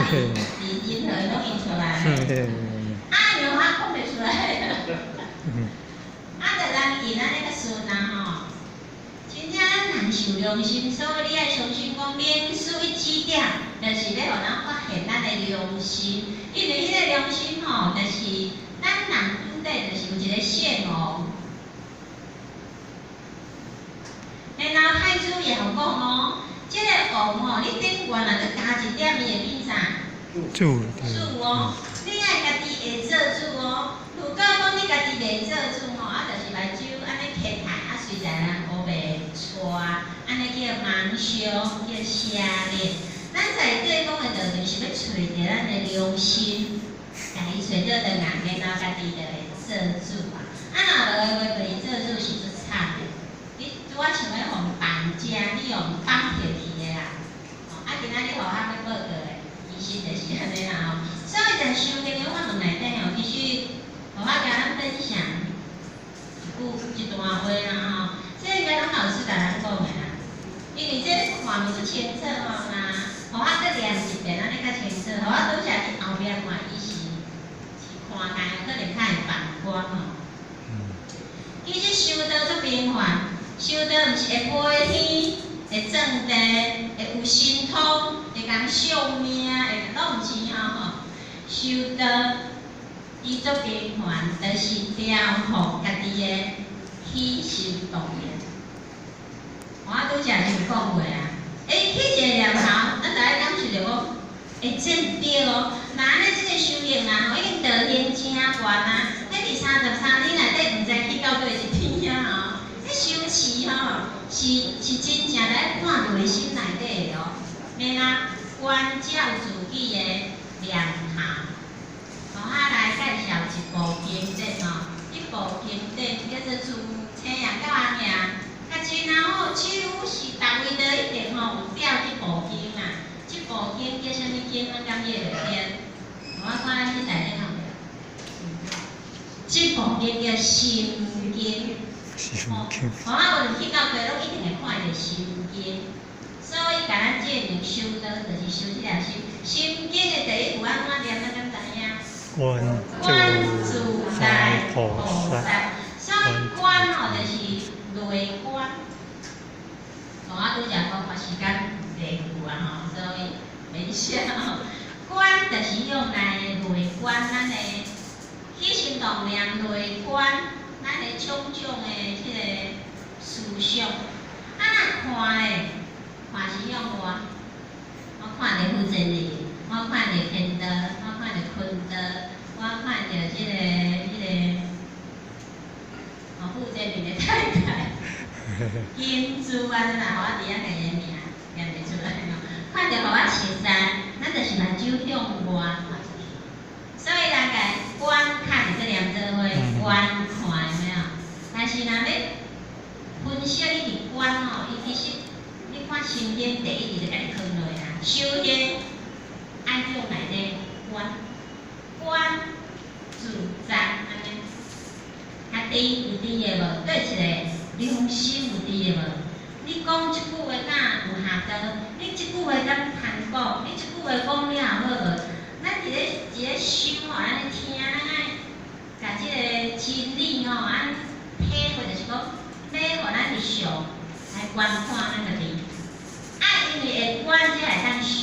伫任何攏印出來。啊，因為我講袂出來。啊，就人印按呢較順啊吼。真正咱人受良心，所以你愛相信講，明師伊指點，就是欲予咱發現咱的良心。因為彼个良心吼，就是咱人拄底就是有一个聖王。然後太子也有講哦，這个王吼，你頂懸若閣加一點，伊會變啥？主。主哦，你愛家己會做主哦。如果講你家己袂做主吼，啊，就是目睭按呢瞌太，啊，隨在人烏白帶，按呢叫盲修，叫邪念。咱在底講的道就是欲揣著咱的良心，共伊揣著轉來，然後家己就會做主啊。啊，若無的話，家己做主是足慘的。你拄仔像欲予綁架，你予綁起去的啦。吼，啊，今仔日予我欲報告的，其實就是按呢啦吼。所以在修行的法門內底吼，其實予我共咱分享一句一段話啦吼。這應該攏老師共咱講的啦，因為這看毋足清楚吼啦，予我閣念一遍按呢較清楚。予我拄才佇後壁看，伊是是看開，可能較會反光吼。其實修道足平凡，修道毋是會飛天、會轉地、會有神通、會共相命，會攏毋是吼。修道伊足平凡，就是調伏家己的起心動念。我拄才就講過啊，欸，起一個念頭，咱就愛感受著講會正對哦。若按呢這個修行人吼，已經道行誠懸啊，彼佇33年內底，毋知去到佗一天啊吼。彼修持吼，是真正來看內心內底的哦，免啊觀照自己的念頭。予我來介紹一部經典吼，這部經典叫做《自青陽到紅陽》，較真啊好，幾乎是逐位都一定吼有調這部經啊。這部經叫啥物經？咱敢記會著？我看咱去內底有無？這部經叫《心經》。心經。吼，啊，有人去到過，攏一定會看著《心經》。所以，共咱這個修道，就是修這條心。心經的第一句按怎念？咱敢知影？觀自自在在菩菩薩。薩。所以觀吼就是內觀。我拄才講我時間袂夠啊吼，所以免寫吼。觀就是用來內觀咱的起心動念，內觀咱的種種的這個思想。啊，若看咧，看是向外，我看著傅真理，我看著天道，我看著坤道，我看著這個，哦，傅真理的太太，金珠按呢啦，我佇遐共伊的名念袂出來吼。看著予我熟似，咱就是目睭向外看出去。所以人共觀看這念做伙，觀看有沒有？但是若欲分析你佇觀吼，伊其實你看心經第一字就共你囥落啊，修行愛向內底觀，觀自在按呢。家己有佇的無？對一個良心有佇的無？你講這句話敢有合道？你這句話敢堪講？你這句話講了好無？咱佇咧想吼，咱咧聽，咱愛共這個真理吼，按體會，就是講欲予咱日常來觀看咱家己。啊，因為會觀才會當修。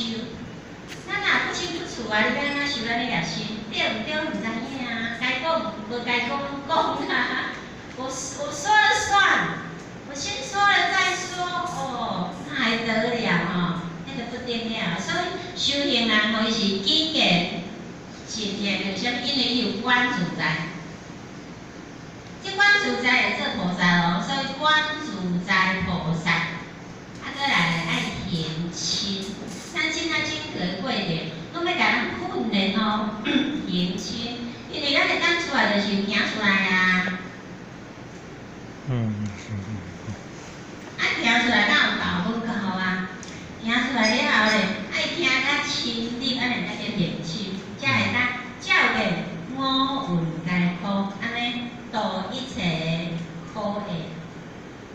咱若不清不楚啊，你欲按怎修咱的業心？對毋對？毋知影啊，該講無該講攏講啊。我說了算，我先說了再說，哦，那還得了吼？那個不得了。所以修行人吼，伊是經驗實驗，為啥物？因為伊有觀自在。這觀自在會做菩薩哦，所以觀自在菩薩。啊，閣來愛行深，咱這啊整個過程，攏欲共咱訓練哦，行深，因為咱會當出來就是有行出來啊。啊，行出來敢有夠無夠啊？行出來了後咧，愛行較深入，按呢才叫行深，才會當照見五蘊皆空，按呢度一切苦厄。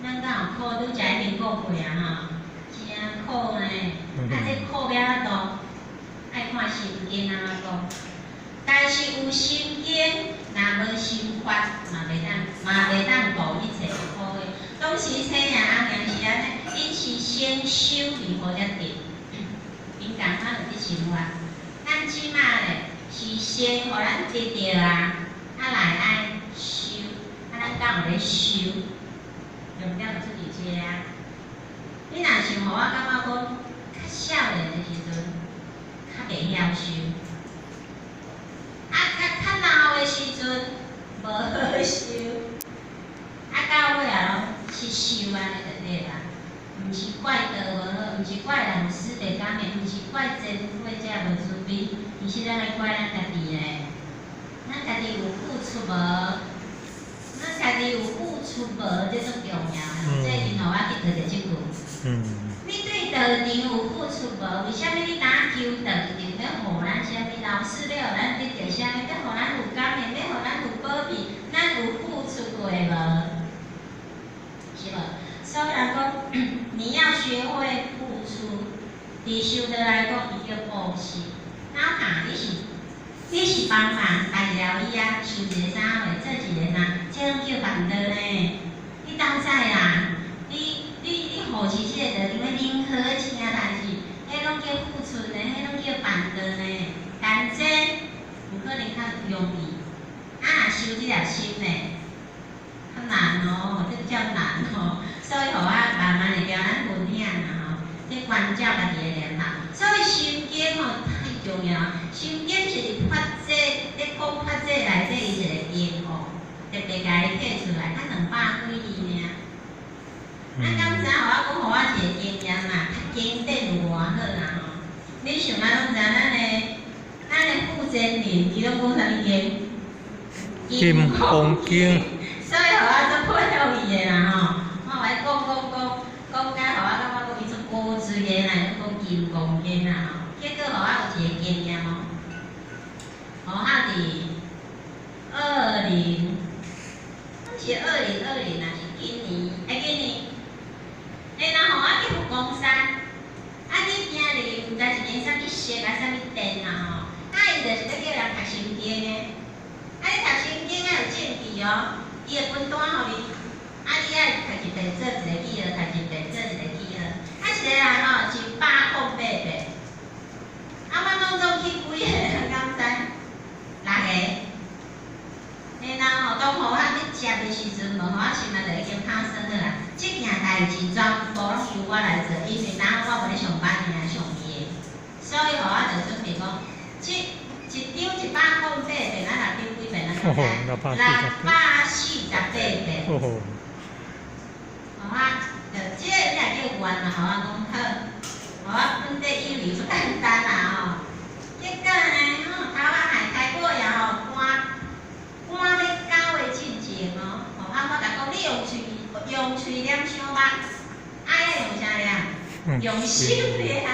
咱敢有苦，拄才已經講過啊吼，誠苦呢。啊，這苦欲按怎度？愛看心。心經按怎講？但是有心經，若無心法，嘛袂當度一切苦的。當時青爺阿娘是按呢，𪜶是先修而後才得，𪜶仝款有佇生活。咱這馬咧是先予咱得著啊，啊來愛修，啊咱敢有咧修？重點就出佇這啊！你若像予我感覺講，較少年的時陣，較袂曉修，啊較較老的時陣無好修，啊到尾啊攏失修按呢就對啦。毋是怪道無好，毋是怪老師袂甘的，毋是怪前輩者無慈悲，其實咱愛怪咱家己咧。咱家己有付出無？咱家己有付出無？這足重要的。最近予我去學著這句。你對道場有付出無？為啥物你若求道場欲予咱啥物？老師欲予咱得著啥物？欲予咱有感應，欲予咱有保庇，咱有付出過無？是無？所以人講，你要學會付出。佇修道來講，伊叫布施。哪怕你是幫忙代療伊啊，收一个啥貨，做一個啥，這攏叫辦道呢。你當知啦，你護持這個道場的任何一件代誌，彼攏叫付出呢，彼攏叫辦道呢。但這有可能較容易，啊，若修這粒心呢，較難哦，這比較難哦。所以予我慢慢會共咱分享啦吼，這關照家己的念頭。所以心經吼太重要，心經是佇法濟咧講法濟內底伊一個經哦，特別共伊提出來，才200幾字爾。啊，敢知影予我講，予我一個經驗嘛，讀經典有偌好啦吼。你想啊，攏知咱的傅真人，伊攏講啥物經？金剛經。所以予我足佩服伊的啦吼。我來講講講講甲予我感覺講伊足古錐的啦，講金剛經啦吼。結果予我有一個經驗哦。予我佇二零，敢是2020啊？是今年，欸今年，欸，然後我去佛光山，啊去行入去，毋知一間啥物色啊，啥物殿啦吼，啊伊就是咧叫人讀心經的，啊你讀心經愛有證據哦，伊會分單予你，啊你愛讀一遍做一個記號，讀一遍做一個記號，啊一個人吼108遍，啊阮攏總去幾個人敢知？六個。然後吼，當予我咧接的時陣，無予我心內就已經拍算好啦。這件代誌全部攏由我來做，因為當我無咧上班爾上伊的，所以予我就準備講，這一張108遍，咱六張幾遍咱六百四十八遍。予我就這個才叫願啦，予我講好，予我本底以為足簡單啦吼，結果呢，吼頭仔還開過呀吼，趕趕欲九的進前哦，吼啊我共講，你用喙念傷慢，啊愛用啥念？用心念，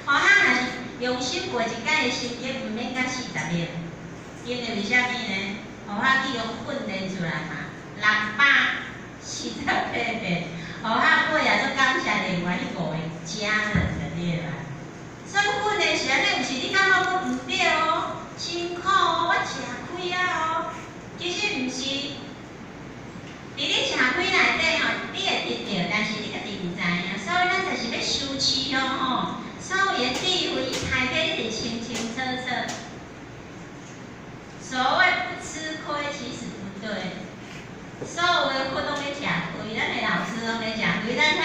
吼啊若是用心背一擺的心經，毋免甲40遍，因為為啥物呢？予我去予訓練出來嘛，648遍，予我尾也足感謝另外彼五個家人就對啦。所以訓練是按呢，毋是你感覺講毋對哦，辛苦哦，我食虧啊哦，其實毋是。佇你食虧內底吼，你會得著，但是你家己毋知影，所以咱就是欲修持哦吼。所有的智慧伊開啟你是清清楚楚。所謂不吃虧，其實不對。所有的佛攏咧食虧，咱的老師攏咧食虧，咱遐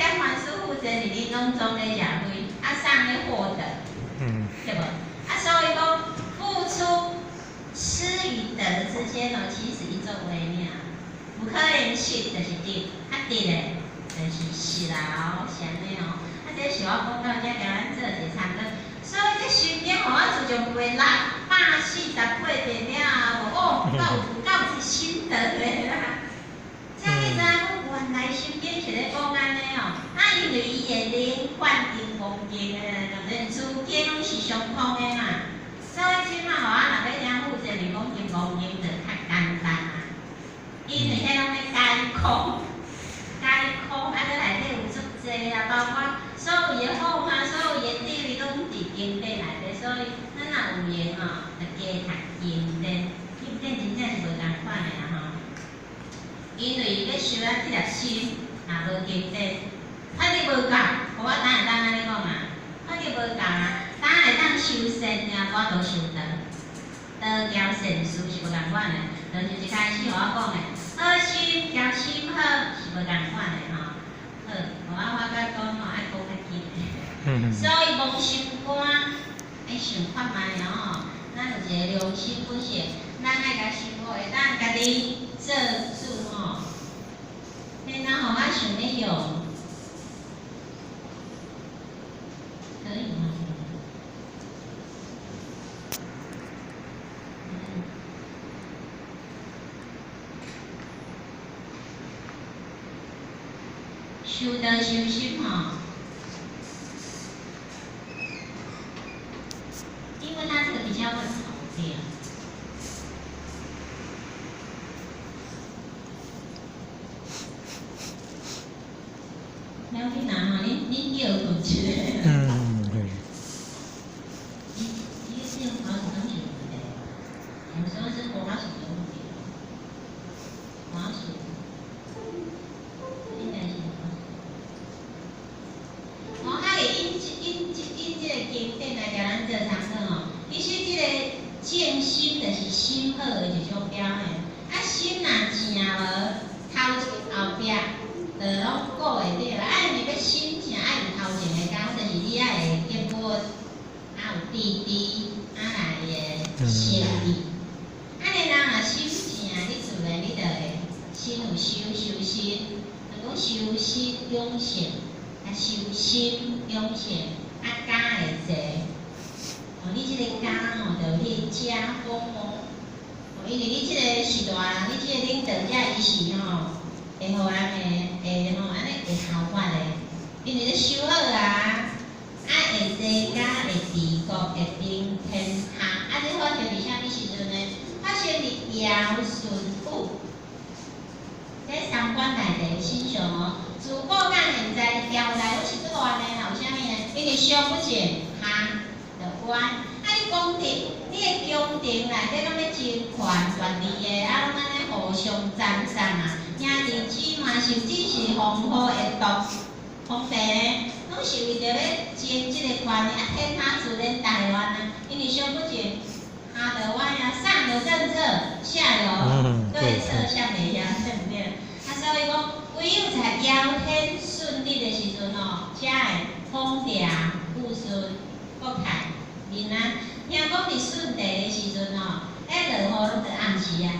遐凡師傅真理，恁攏總咧食虧，啊，啥咧獲得？對無？啊，所以講付出失與得之間哦，其實伊做話爾。有可能失就是得，啊得咧就是失啦哦，是按呢哦。啊，這是我講到遮，共咱做一個參考。所以這心經予我自從背648遍了後，哦，夠有夠一心得的啦。才去知影講，原來心經是咧講按呢哦。啊，因為伊會連貫金剛經的，連諸經攏是相通的嘛。所以這馬予我若欲聽傅這裡講金剛經就較簡單啊。因為彼攏咧解空，解空啊，閣內底有足濟啊，包括所有的放啊，所有的智慧攏佇經典內底，所以咱因為欲修咱這粒心，若無經典，法律無夠，我哪會當按呢講啊？法律無夠啊，哪會當修善爾，無法度修道。道交善事是無仝款的，就是一開始予我講的，好心交心好是無仝款的吼。好，我發覺講吼愛講較緊的，所以無心肝愛想看覓哦。咱有一個良心本性，咱愛共生活會當家己做主吼。然後我想欲用，可以嗎？修道修心吼，因為它這個比較會跑掉。了去拿吼，恁叫佢一个。嗯，對。伊是用滑鼠當是有問題，有時候是滑鼠有問題。滑鼠，應該是滑鼠。哦，啊會引這個經典來共咱做參考吼。其實這個正心就是心好的一種表現。啊，心若正無，頭前後壁就攏顧會著啦。啊，因為欲心正，愛有頭前的工夫，就是你愛會結果，啊有智智，啊來會誠意。啊，你人若心正，你自然你就會心有修修心，就講修心養性，啊修心養性，啊家會齊。哦，你這個家吼，就有你的家風哦。哦，因為你這個是大人，你這個領導者，伊是吼，會予人會會吼，按呢會效法的。因為你修好啊，啊會齊家，會治國，會平天下。啊，這發生佇啥物時陣呢？發生佇堯舜禹。這三官大帝身上哦，自古到現在，朝代攏是足亂的啦。為啥物呢？因為上不正，下就歪。啊，你宮廷，你的宮廷內底攏欲爭權奪利的，啊，攏按呢互相斬殺啊，兄弟姊妹甚至是烽火會毒，皇帝呢，攏是為著欲爭這個權力，啊，天下自然大亂啊。因為上不正，下就歪啊，上有政策，下有對策，啥袂曉，對毋對？啊，所以講，唯有在堯天順治的時陣吼，才會風調雨順，國泰民安。聽講佇順帝的時陣吼，彼落雨攏佇暗時啊，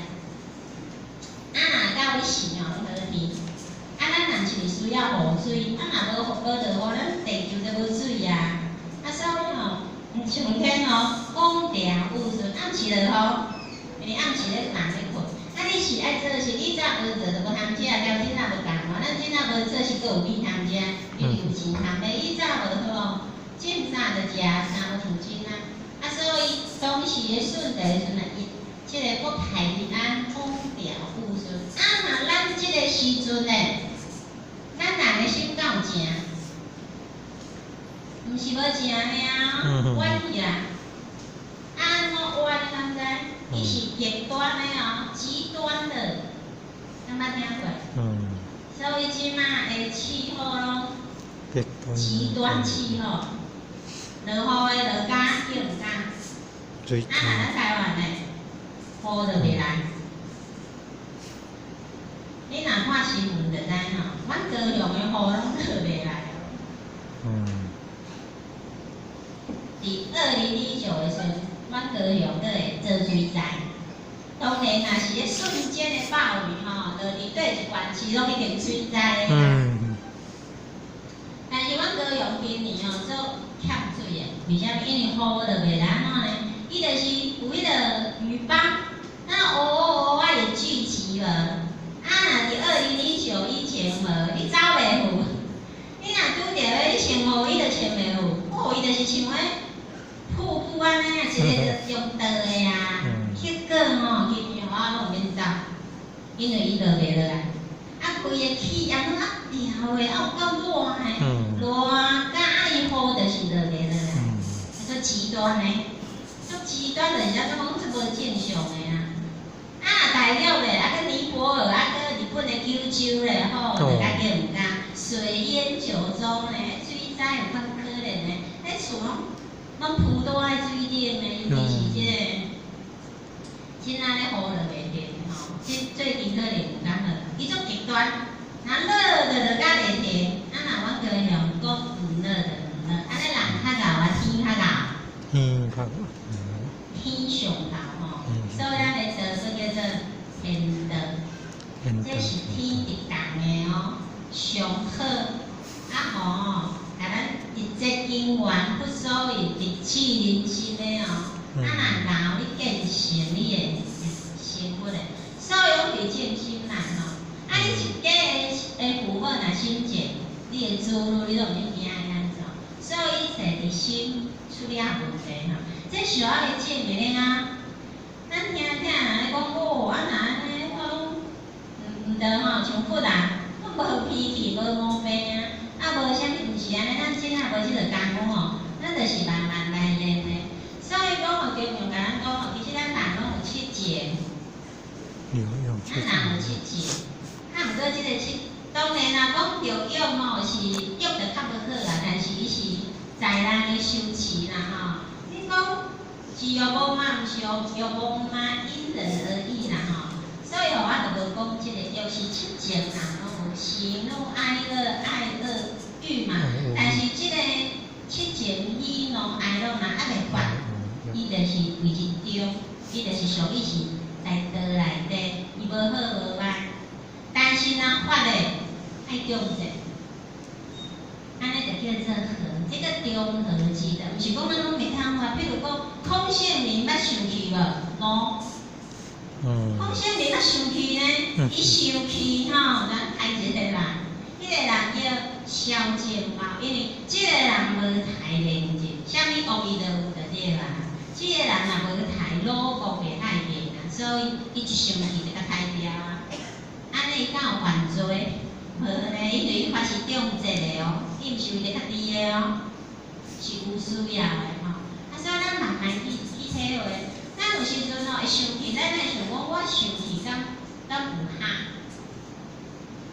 啊若到尾時吼，攏好天。啊，咱人是需要雨水，啊若無落雨，咱地球就無水啊。啊，所以吼，上天吼，風調雨順，暗時落雨，因為暗時咧人咧睏。啊，你是愛做事，你早無做就無通食，交囡仔無仝嘛。咱囡仔無做是閣有米通食，因為有錢通買。以早無好，種啥就食啥，無像今仔。啊，所以當時的順帝時陣啊，伊這個國泰民安，風調雨順。啊，若咱這個時陣呢，咱人的心敢有正？毋是無正爾，歪去啦。啊，按怎歪你敢知？伊是極端的哦，極端的，敢捌聽過？所以這馬的氣候攏極端氣候，落雨的落加叫毋加？啊，若咱台灣呢，雨就袂來。你若看新聞就知吼，阮高雄的雨攏落袂來。佇2019的時陣，阮高雄閣會做水災。當然，若是咧瞬間的暴雨吼，落佇佗一縣市攏一定水災的啦。但是阮高雄今年吼做欠水的，為啥物？因為雨落袂來，按怎呢？伊就是有彼個雨崩，那烏烏烏仔會聚集無？啊，若佇2019以前無，你走袂赴。你若拄著咧，你穿雨衣就穿袂赴，哦，伊就是像彼瀑布按呢啊，一個用倒的啊。結果吼，今年我攏毋免走，因為伊落袂落來。啊，規个氣壓攏啊調的，啊有夠熱的，熱甲啊伊雨就是落袂落來，啊，足極端的，足極端就是咱感覺講足無正常的啊。啊，大陸咧，啊閣尼泊爾，啊閣日本的九州咧吼，就較叫毋共，水淹九州呢，水災有較可憐的，彼厝攏鋪倒在水頂的，尤其是這個，這若咧雨落袂停吼，這最近可能有感覺，伊足極端，若熱就落甲袂停，啊若阮高雄講毋熱就毋熱，按呢人較𠢕啊，天較𠢕。天較天上𠢕吼，所以咱的道說叫做天道，這是天地共的哦，上好啊吼，共咱一切因緣不所以直指人心的哦，啊若𠢕你見性，你會成佛的，所以攏佇正心內吼。啊，你一家的父母若心靜，你的子女你攏毋免驚伊按怎，所以一切佇心出了問題吼。這小可的證明啊，咱聽聽人咧講哦，啊若按呢，我攏毋對吼，像佛啊，攏無脾氣，無毛病啊，啊無啥物，毋是按呢，咱真啊無這個功夫吼，咱就是慢慢來練的。所以講吼，經常共咱講吼，其實咱人攏有七情，有咱人有七情，啊，毋過這個七，當然啦，講著欲吼是欲就較無好啦，但是伊是在人的修持啦吼。你講是欲望嗎？毋是欲望嗎？因人而異啦吼。所以吼，我就無講這個欲是七情人攏有喜怒哀樂愛惡欲嘛。但是這個七情喜怒哀樂若猶未發，伊就是為一中，伊就是屬於是在道內底，伊無好無歹。但是若發咧，愛中正，按呢就叫做和，這個中和之道，毋是講咱攏袂通發。比如講，孔聖人捌生氣無？無。孔聖人捌生氣呢？伊生氣吼，咱開一個人，彼個人叫蕭正茂，因為這個人無太認真，啥物惡意都有就對啦。這個人若無刣魯國袂害變啊，所以伊一生氣就共刣掉啊。按呢伊敢有犯罪？無呢，因為伊發是中節的哦，伊毋是為著家己的哦，是有需要的吼。啊，所以咱慢慢去體會。咱有時陣吼會生氣，咱會想講我生氣敢有效？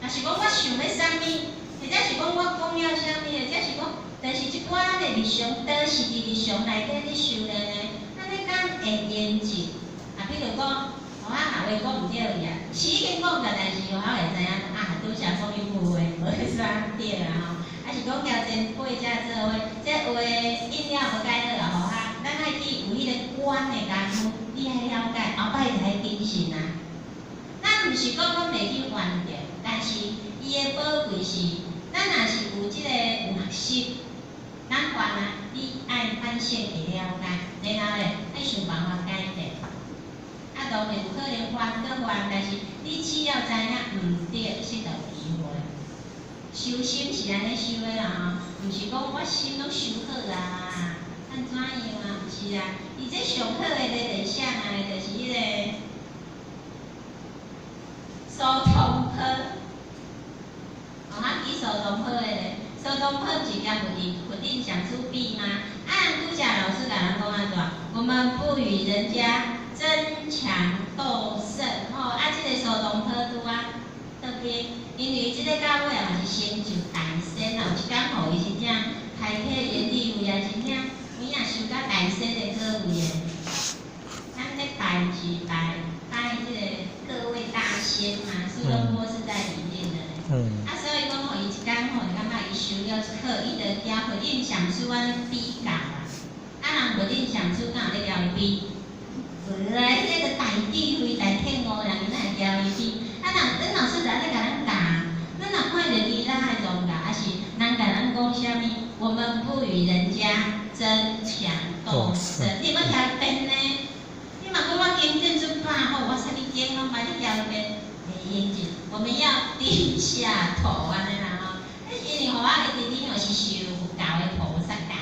若是講我想欲啥物，或者是講我講了啥物，或者是講，但是這寡咱的日常，都是佇日常內底咧修煉的，按呢敢會嚴重？啊，比如講，我啊話講毋對去啊，是已經講過，但是我會知影啊，拄才講伊有話無啥對啊吼，啊是講交前輩才做伙，這話應了無解好啊吼哈，咱愛去有彼個觀的功夫，你愛了解，後擺就愛謹慎啊。咱毋是講講袂去犯著，但是伊的寶貴是，咱若是有這個有學習，咱犯啊，你愛反省會了解，然後咧愛想辦法改變。啊，當然有可能犯閣犯，但是你只要知影毋對，失著機會。修心是按呢修的啦吼，毋是講我心攏修好啊，按怎樣啊？毋是啊，伊這上好的咧就是啥啊？就是彼個蘇東坡。哦，啊，記蘇東坡的咧，蘇東坡毋是共佛頂上師比嗎？啊，人拄才老師共咱講按怎？我們不與人家爭強鬥勝，吼！啊，這個蘇東坡拄啊倒去，因為這個到尾嘛是成就大仙啊，有一工吼，伊真正開啟原地位啊，真正有影修到大仙的果位的。咱咧拜毋是拜拜這個各位大仙嘛，蘇東坡是在裡面的。啊，所以講吼，伊一工吼，就感覺伊修了好，伊就交佛頂上師按呢比較啦。啊，人佛頂上師敢有咧交伊比？無啊，彼個大智慧、大徹悟的人，伊哪會交伊比？啊，人恁老師就按呢共咱教，咱若看著其他的宗教，抑是人共咱講啥物，我們不與人家爭強鬥勝。你毋好徛邊呢？你嘛講我經典這百好，我啥物經攏捌，你徛邊袂用真。我們要低下頭按呢啦吼。彼是因為予我的弟弟吼是受佛教的菩薩戒，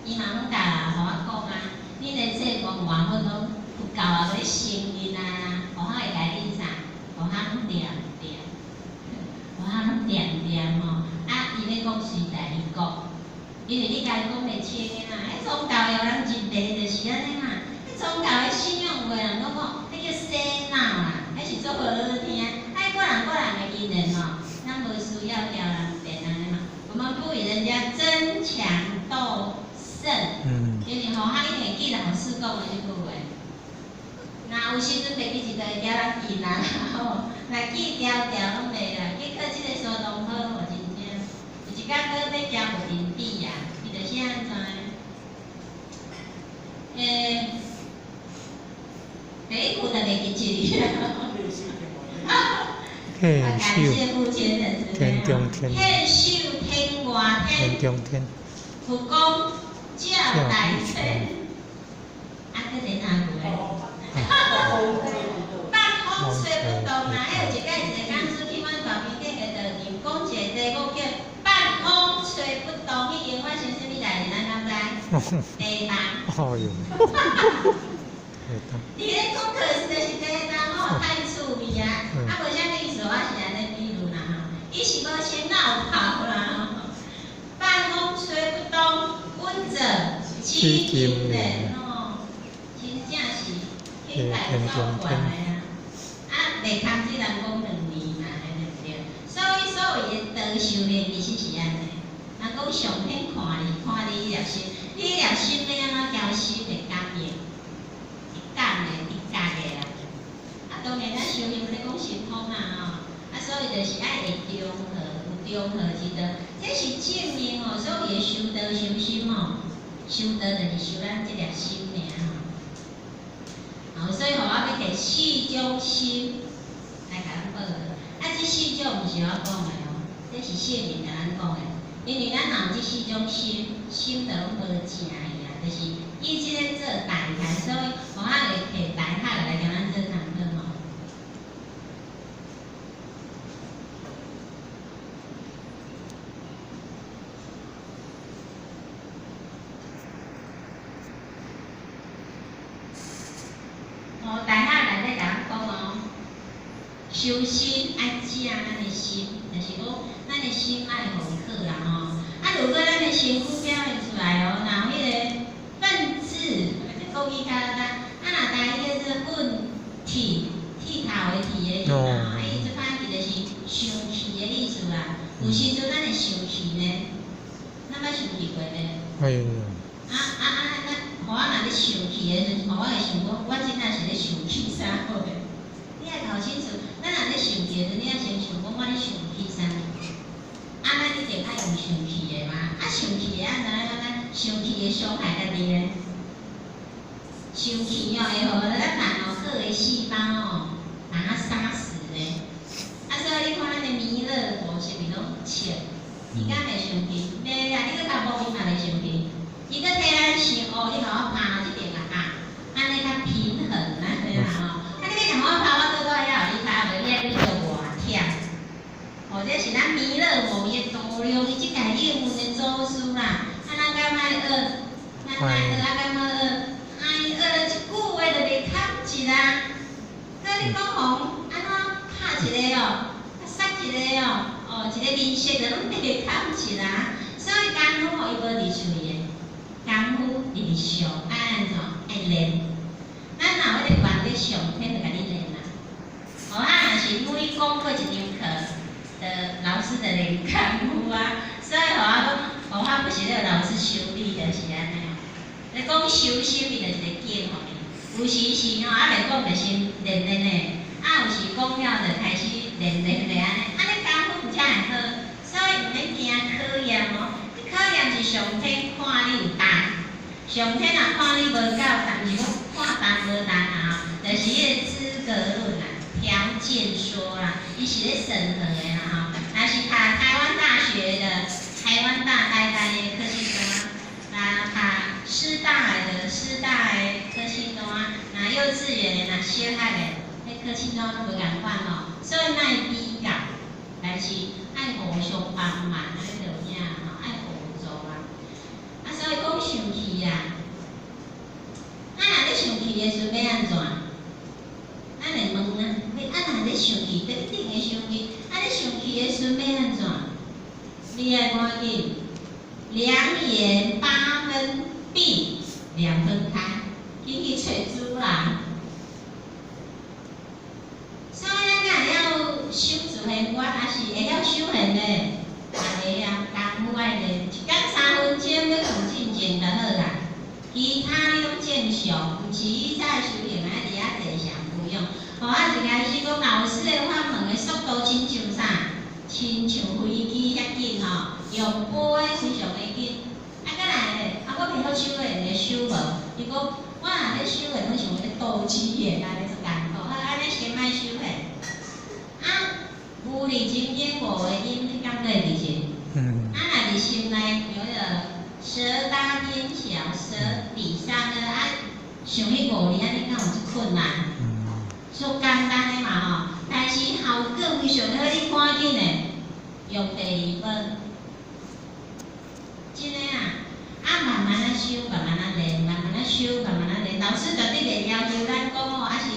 伊嘛攏教予我講啊，恁的濟公外母攏佛教也無咧承認啊，予我會共恁啥？予我攏念念，予我攏念念吼。啊，伊欲講隨在伊講，因為你共伊講袂清的啦。彼宗教的人真濟就是按呢啦。彼宗教的信仰有的人攏講，彼叫洗腦啦，彼是足好聽。啊，彼個人記老師講的這句話？若有時陣袂記一就會叫人記啦吼，若記條條攏袂啦。結果這個蘇東坡吼真正，有一工閣欲行無陣地啊，伊就是按怎？第一句就袂記一字。天感秀謝父親的慈悲天中天，天秀天外天天，中天，佛光照大千。啊，閣第哪句咧？北風吹不動啊！彼有一擺一個講師去阮大邊頂個道場，講一個題目叫“半風吹不動”，彼間發生啥物代誌？咱敢知？地動。哦喲，地動。佇咧講課時就是地動吼，太趣味啊！啊，無啥物意思，我是按呢比喻啦吼。伊是無先鬧跑啦吼。半風吹不動，聞者知金蓮吼，真正是天台走過來啊！啊，袂通這人講2年嘛，對不對？所以所謂的道修煉其實是按呢。人講上天看你，看你彼粒心，你彼粒心欲按怎交心會感應，會感的，會覺的啦。啊，當然咱修行咧講神通啊吼，啊，所以就是愛會中和，有中和之道，這是證明哦，所謂的修道修心哦，修道就是修咱這粒心爾吼。哦，所以吼，我欲提四種心來共咱報告。啊，這四種毋是我講的哦，這是聖人共咱講的。因為咱若有這四種心，心就攏無正去啊，就是以這個做代替，所以我會提大學來共咱做工課吼。哦，大學內底共咱講哦，修心愛正咱的心，就是講咱的心愛予伊好啦吼。啊，如果咱的身軀表現出來哦，若有彼個憤字，這國語較簡單，啊，若台語叫做憤剃，剃頭的剃的字啊，啊，伊這擺去就是生氣的意思啦。有時陣咱會生氣呢，咱捌生氣過袂？哎呦！啊啊啊！咱予我若咧生氣的時陣，予我會想講，我這若是咧生氣啥貨？你愛搞清楚，咱若咧生氣的時陣，你愛先想講我咧生氣啥物？啊，咱一定愛用生氣的嘛？啊，生氣的按怎按怎？生氣會傷害家己呢？生氣哦，會予咱人哦好的細胞哦，把它殺死呢。啊，所以你看咱的彌勒佛是毋是攏笑？伊敢袂生氣？袂啊！你閣共摸伊嘛袂生氣。伊閣替咱想哦，你共我拍這邊啊拍，按呢較平衡啊，對啦吼。啊，你欲共我拍，我倒倒會曉予你拍，無你愛閣做偌忝。哦，這是咱彌勒佛伊的度量，伊這屆應運的祖師啦。啊，咱敢愛學？咱愛學啊，敢欲學？哎，學了一句話就袂堪一啦。閣你講予按怎拍一个哦，啊殺一個哦，哦，一個面色就攏袂堪一啦。所以功夫吼，伊無佇喙的。功夫佇伫上，愛按怎愛練。咱若有彼個願力，上天就共你練啦。哦，啊，若是每講過一堂課，就老師就練功夫啊。所以予我講，予我不是咧老師修理，就是按呢。咧講修心，伊就一個經予你。有時是吼，猶未講就先練練的，啊，有時講了就開始練練的按呢。按呢功夫才會好，所以毋免驚考驗哦。考驗是上天看你有重，上天若看你無夠重，毋是講看重無重啊，就是彼個資格論啊，條件說啦，伊是咧審核的啦吼。若是讀台灣大學的，台灣大台大的考試單，若讀師大的師大的考試單，若幼稚園的，若小學的，彼考試單攏無仝款吼，所以莫比較，但是愛互相幫忙，按呢就有影吼，愛互助啊。啊，所以講生氣啊，啊，若咧生氣的時陣欲按怎？咱會問啊，你啊若咧生氣，一定會生氣，啊咧生氣的時陣欲按怎？你愛趕緊，兩眼八分閉，兩分開，緊去揣主人。所以咱若會曉守自然觀，抑是會曉修行的，嘛會啊，功夫愛練，一工3分鐘欲睏進前就好啦。其他你攏正常，毋是以早修行愛佇遐坐禪不用。吼，啊一開始講老師的法門的速度親像啥？親像飛機遐緊吼，用波的非常的緊。啊，閣來咧，啊，我袂曉手的，會手無？伊講我若咧修煉，攏像咧鬥雞眼按呢足艱苦。啊，按呢先莫修煉。啊，無理真經五個音，你感覺會記者？啊，若佇心內有迄個舌搭天橋，舌底上呢啊，想彼五字，按呢敢有這困難？足簡單的嘛吼，但是效果非常好，你趕緊的用第二本，真的啊！啊，慢慢仔修，慢慢仔練，慢慢仔修，慢慢仔練。老師絕對袂要求咱講吼，啊是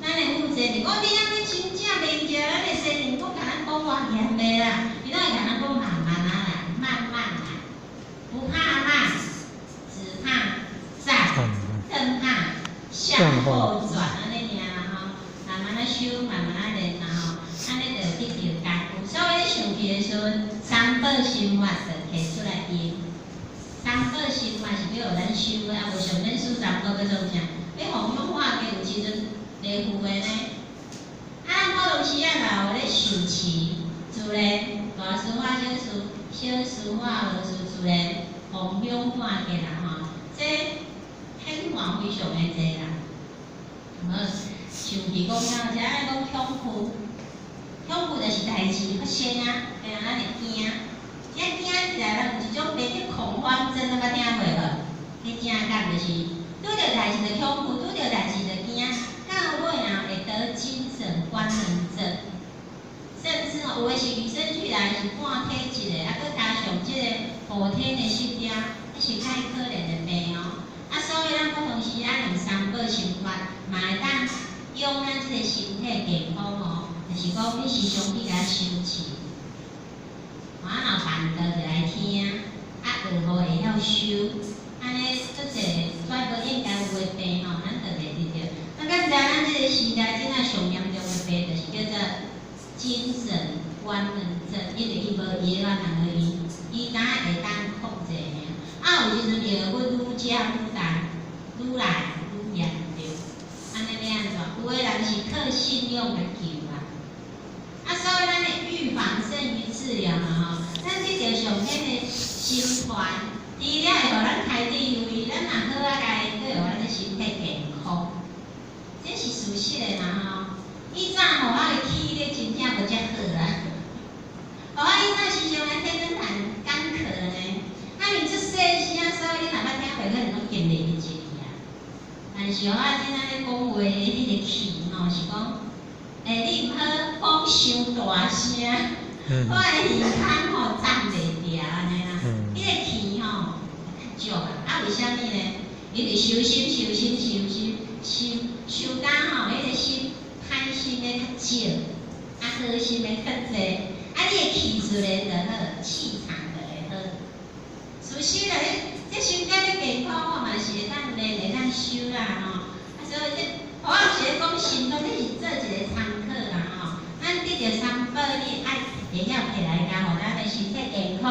咱的負責就講你按呢真正練就，咱的先生閣共咱講偌嚴的啦，伊攏會共咱講慢慢仔來，慢慢來，不怕慢，只怕站，更怕向後轉，按呢爾啦吼。慢慢仔修，慢慢仔練啦吼，按呢就會得著功夫。所以你生氣的時陣，三寶心法就提出來用。三寶心法是欲予咱修的，啊無上免修三寶欲創啥？欲弘揚化家有時陣袂赴的呢。啊，咱普通時仔若有咧受持，自然大師化小師，小師化無師，自然弘揚化家啦吼。這顯化非常的濟啦。好，生氣講到遮，愛講恐懼，恐懼就是代誌發生啊，嘿啊，咱會驚，這驚起來，人有一種病叫恐慌症，你捌聽過無？彼正講就是拄著代誌就恐懼，拄著代誌就驚，到尾啊會得精神官能症，甚至吼有的是與生俱來是半體質的，啊，閣加上這個後天的失調，這是較可憐的病哦。啊，所以咱普通時仔用三寶心法，嘛會當養咱這個身體健康哦。就是講你時常去共修持，啊，若辦道就來聽，啊，學予會曉修，按呢足濟煞無應該有的病吼，咱就袂得著。啊，敢知咱這個時代這仔上嚴重的病，就是叫做精神官能症，因為伊無藥啊通予伊，伊敢若會當控制爾。啊，有時陣藥物愈食愈重，愈來愈嚴重，按呢欲按怎？有的人是靠信仰來救啦。啊，所以咱的預防勝於治療嘛吼。咱得著上天的心傳，除了會予咱開智慧，咱若好仔共伊，閣會予咱的身體健康，這是事實的嘛吼。以前吼，我的氣力真正無遮好啊。我以前時常來天燈壇乾咳呢。啊，你這細聲，所以你若捌聽過，可能攏經歷一次啊。但是我這仔咧講話，彼個氣吼是講，欸，你毋好講傷大聲，我的耳孔吼佔袂牢按呢啦。彼個氣吼較足啊，啊為啥物呢？因為修心、修心、修心、修修到吼，彼個心歹心的較少，啊好心的較濟，啊你的氣自然就好，氣場就會好。事實啦，你這身體欲健康吼，嘛是會當練，會當修啦吼。啊，所以這我毋是咧講神通，這是做一個參考啦吼。咱得著三寶，你愛會曉提來共，予咱的身體健康，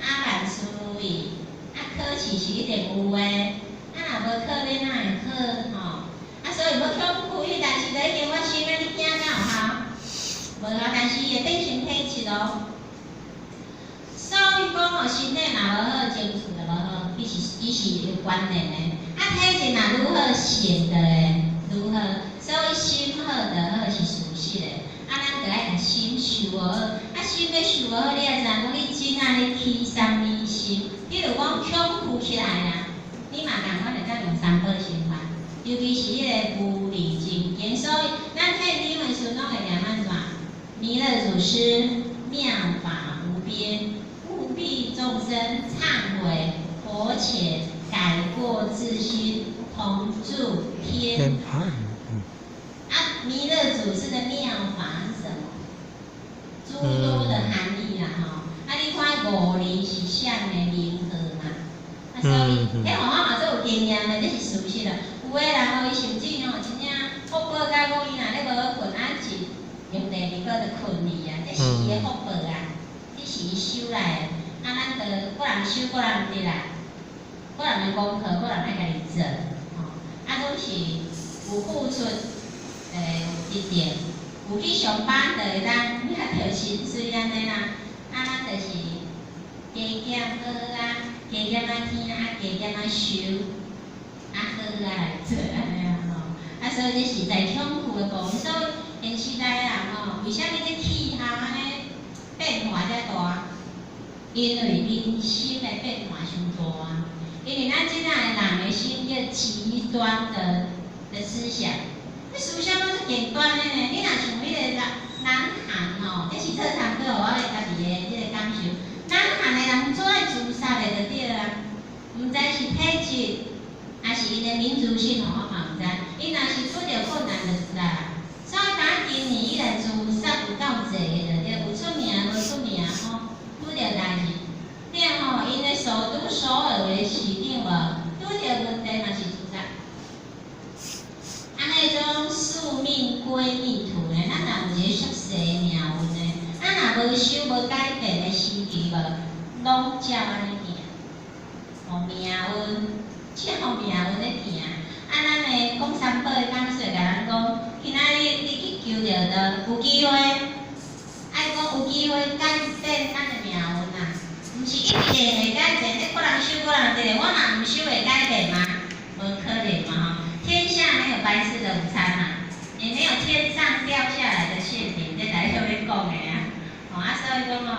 啊萬事如意，啊考試是一定有的。啊若無考，你哪會好吼？啊，所以欲恐懼，但是就已經發生啊，你驚敢有效？無效，但是伊會變成體質哦。所以講吼，身體若無好，情緒就無好，伊是有關聯的。啊，體質若愈好，顯得會愈好。所以心好就好是事實的。啊，咱就愛共心修好。啊，心欲修好，你愛知影講你真仔咧起啥物心？比如講恐懼起來啊，你嘛仝款會當用三寶心法，尤其是彼個無理真經。所以咱聽經的時陣，攏會念按怎？彌勒祖師妙法無邊，務必眾生懺悔佛前改過自新，同住天堂。啊，彌勒祖師的妙法是什麼？諸多的含義啦，吼。啊，你看五字是啥的名號嘛？啊，所以，彼互我嘛足有經驗的，這是事實啦。有的人吼，伊甚至吼，真正福報甲講伊若咧無好睏，啊一用第二個就睏去啊，這是伊的福報啊，這是伊修來的。啊，咱就各人修各人的啦。個人的功課，個人愛家己做，吼，啊，總是有付出，有得到，有去上班就會當領著薪水按呢啦，啊，咱就是加減學啊，加減仔聽啊，加減仔修，啊好啊來做按呢啊吼，啊，所以這是在恐懼的部分，所以現時代人吼，為啥物這氣候按呢變化遮大？因為人心的變化傷大啊！因為咱這仔的人的心叫極端的思想，這思想攏足極端的呢。你若像彼個南韓吼，這是做參考我的家己的這個感受。南韓的人做愛自殺的就對啊，毋知是體質，抑是𪜶的民族性吼，我嘛毋知。𪜶若是拄著困難就自殺。所以敢今年以來自殺有夠濟的就對，有出名無出名吼，拄著代誌。對吼，𪜶的首都首爾的市長無，拄著問題嘛是自殺。按呢種宿命歸命圖呢，咱若有一個宿世的命運呢，咱若無修無改變的時期無，攏照按呢行。哦，命運照命運咧行。啊，咱的講三寶的講師共咱講，今仔日你去求著的有機會，愛講有機會改變咱的命運啊，毋是一定會改變。你個人修個人得，我若毋修會改變嗎？無可能嘛吼！天下沒有白吃的午餐嘛，也沒有天上掉下來的餡餅，這台語咧講的啊。吼啊，所以講吼，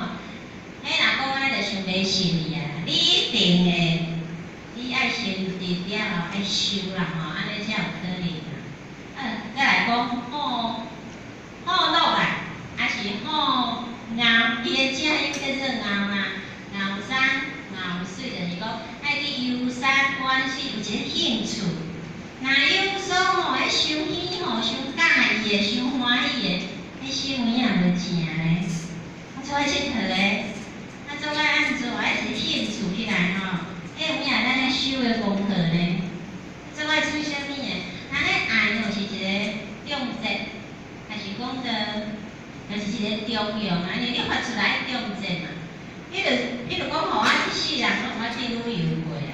彼若講按呢就傷迷信去啊！你一定會，你愛先佇了後愛修啦吼，按呢才有可能啊。閣來講好好樂啦，抑是好熬，伊的正音叫做熬啦，熬山熬水，就是講愛去遊山玩水，有一個興趣。若有所吼，彼傷喜吼，傷佮意的，傷歡喜的，彼心有影無正咧。啊，做愛𨑨迌咧，啊，做愛按怎，愛一個興趣起來吼，彼有影咱咧修的功課咧。做愛做啥物的？咱的愛吼是一個重節，還是講的，就是一個中用啊？因為你發出來中節嘛。比如講吼，我這世人攏毋捌去旅遊過啊。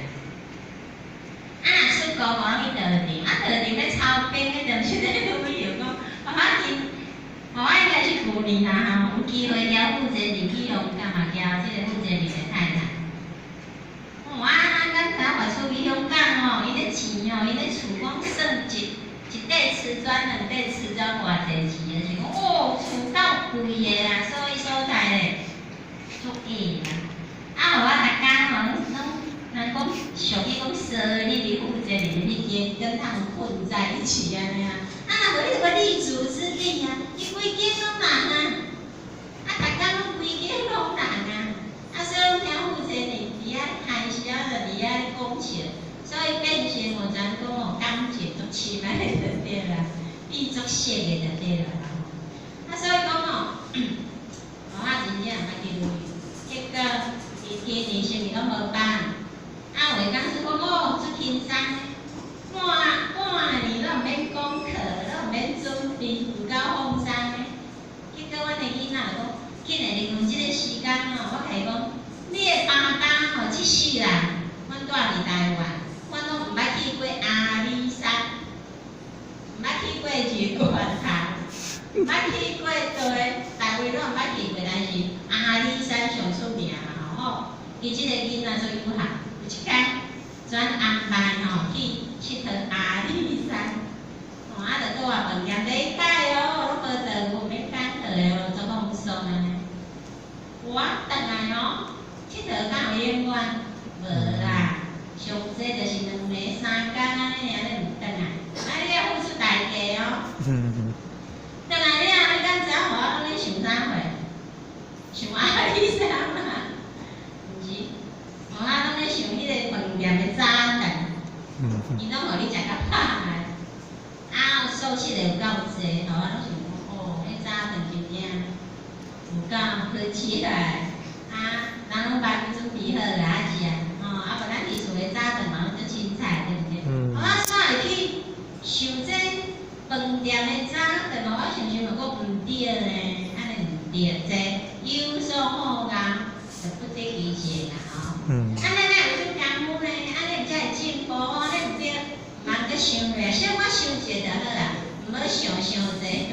啊，若出國吼，攏去倒場，啊，倒場咧操兵，彼陣時咧旅遊，講，我今，我應該是舊年啦吼，有機會交負責人去香港嘛，交這個負責人的太太。哦，啊，咱敢知影發出去香港吼，伊咧錢吼，伊咧厝講算一塊瓷磚、兩塊瓷磚偌濟錢，就是講哦，厝夠貴的啦，所以所在咧足貴啦。啊，予我逐工吼，攏人講俗語講趖入去負責人彼間，跟他們混在一起按呢啊。啊，若無你就無立足之地啊！伊規間攏人啊，啊，逐工攏規間攏人啊，啊，所以攏聽負責人佇遐開銷，就佇遐講笑，所以變成哦，咱講哦，感情足深按呢就對啦，變足熟的就對啦。啊，所以講哦，我真正毋捌去旅遊，結果伊今年啥物攏無辦，啊，有的講師講哦，足輕鬆，半半年攏毋免功課，攏毋免準備，有夠放鬆的。結果阮的囡仔就講，竟然利用這個時間吼，我共伊講，你的爸爸吼，這世人，阮住佇台灣，阮攏毋捌去過阿里山，毋捌去過日月潭，毋捌去過佗位，逐位攏毋捌去過，但是阿里山上出名嘛吼。伊這個囡仔足有效，有一工轉安排吼去𨑨迌阿里山，吼啊，就倒仔飯店禮拜哦，攏無頓有免工課的哦，足放鬆按呢。有啊，轉來哦，𨑨迌敢有永遠？無啦，上濟就是兩暝三工按呢爾，你毋轉來，啊你愛付出代價哦。轉來了，你敢知影我攏咧想啥貨？想阿里山嘛？毋是，我攏咧想彼個飯店的早頓，伊攏予你食較飽的，啊，素食的有夠濟，吼，我攏想講，哦，彼早頓真正有夠好食的，啊，人攏幫你準備好啦，啊食，吼，啊無咱佇厝的早頓嘛攏足凊彩，對毋對？我煞會去想這飯店的早頓，我想想就講毋對呢，按呢毋對，這有所好熬，就不得其捷啦吼。按呢哪有出功夫呢？按呢毋想咧，小可想一下就好啦，毋好想傷濟。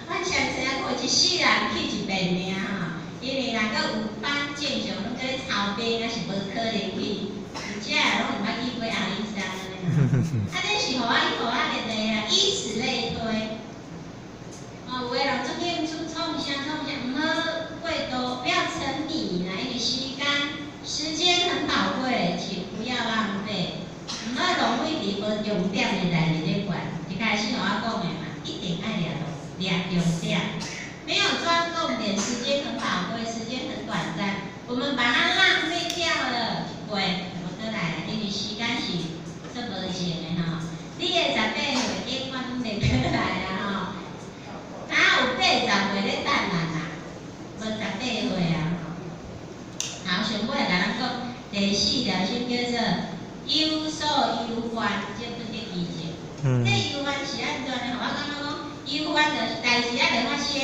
阮上次啊，看一世人去一遍爾吼，因為若閣有班正常攏閣咧操兵，抑是無可能去，而且攏毋捌去過阿里山按呢啦。啊，這是予我予我個例啊，以此類推。哦，有的人足興趣創啥創啥，毋好過度，不要沉迷啦，因為時間很寶貴，請不要浪費，毋好浪費佇無重點的代誌咧管。一開始予我講的嘛，一定愛掠掠重點，沒有抓重點，時間很寶貴，時間很短暫，我們把它浪費掉了，一過就無倒來啦，因為時間是足無情的吼。你的18歲永遠攏袂過來啊吼。哪有80歲咧等咱啊？無18歲啊吼。好，上尾來共咱講第四條先叫做有所憂患，則不得其靜。這憂患是按怎呢？我感覺講憂患就是代誌猶未發生，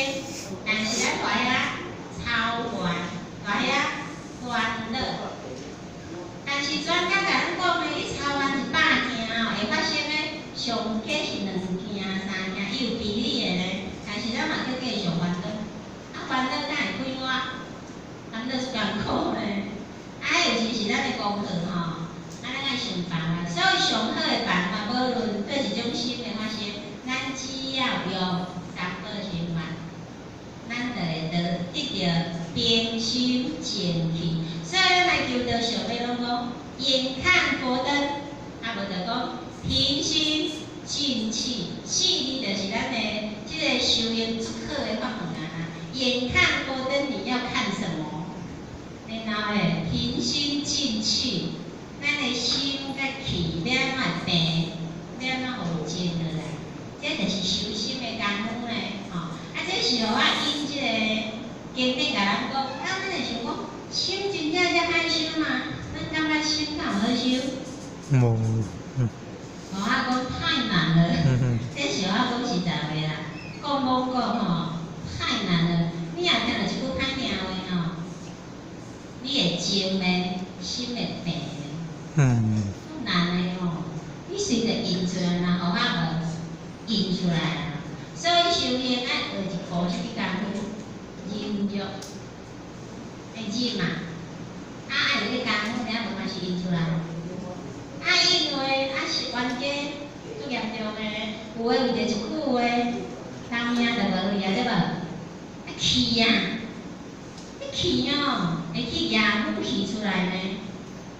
但是咱佇遐操煩，佇遐煩惱。但是專家共咱講呢，你操煩100件吼，會發生的上加是兩件、三件，伊有比例的呢。但是咱嘛閣繼續煩惱，啊煩惱哪會快活？煩惱足艱苦呢。啊，有時是咱的功課吼，啊，咱愛想辦法。所以上好的辦法，無論佗一種心會發生，咱只要用三寶心法，咱就會得到平心靜氣。所以咱來求道上尾攏講，眼看佛燈，啊無就講平心靜氣，四字就是咱的這個修行足好的法門啊！眼看佛燈，你要看什麼？然後咧，平心靜氣，咱的心佮氣欲按怎會平，欲按怎予靜落來，這就是修心的功夫呢，吼！啊，這是予我引這個經典共咱講，啊，咱會想講，心真正遮歹修嗎？咱感覺心敢有好修？無，嗯。我講太難了，這是我講實在話啦，講罔講吼，太難了。你若聽著一句歹聽話吼，你會靜的，心會平的。足難的吼，你隨著印出來，若予我無印出來啊。所以修行愛學一步啥物功夫？忍辱，會忍嘛？啊，愛有這功夫，爾無嘛是印出來。啊，因為啊是冤家足嚴重的，有的為著一句話，人命就無去啊，對無？啊氣啊，你氣哦，會去舉武器出來呢。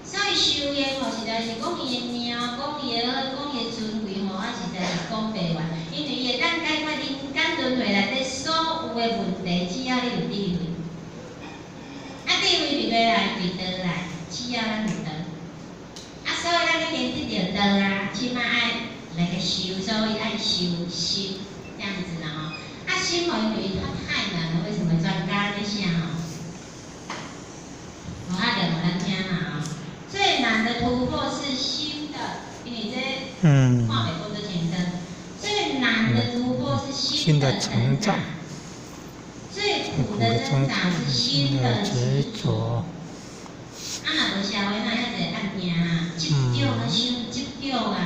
所以修行吼，實在是講伊的名，講伊的好，講伊的尊貴吼，啊實在是講袂完。因為伊會當解決人間輪迴內底所有的問題，只要你有智慧。啊，智慧佇佗來？佇道來，只要咱有道。啊，所以咱已經得著道啊，這馬愛來個修，所以愛修心，這樣子啦吼。啊，心吼，因為它太難了，為什麼專家咧寫吼？我啊念予咱聽啦吼。最難的突破是心的，因為這看袂講得清楚。最難的突破是心的成長，最苦的掙扎是心的執著。啊，若無社會哪遐濟案件啊？執著啊，傷執著啊！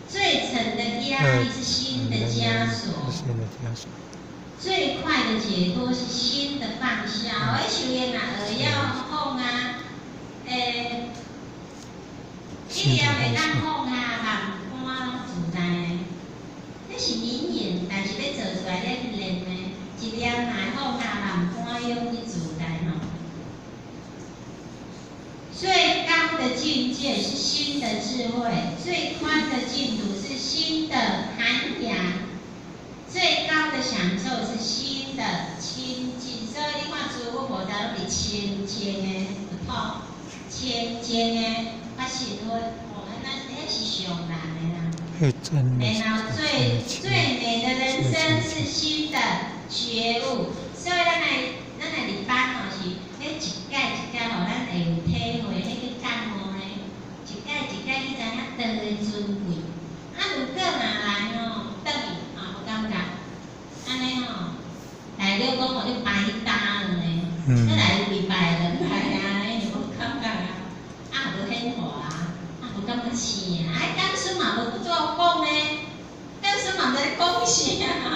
最沉的壓力是心的枷鎖。最快的解脫是心的放下。我修行啊，學曉放啊，一念會當放下，萬般攏自在的。這是名言，但是欲做出來，你去練呢。一念若放下，萬般勇去自在吼。最高的境界是心的智慧，最寬的淨土是心的涵養，最高的享受是心的清淨。所以你看，諸佛菩薩攏佇清淨的佛土，清淨的法身佛，哦，那彼是上難的啦。然後最最美的人生是心的覺悟，所以咱來入班吼是，咧一屆一屆予咱會有體會，彼個感悟呢，一屆一屆去知影道的尊貴。啊，如果若來吼，轉去啊無感覺，按呢吼，大佬講吼你白搭了呢，你來禮拜轉來啊，你無感覺啊，啊無顯化啊，啊無感覺生啊，啊講書嘛無聲吼，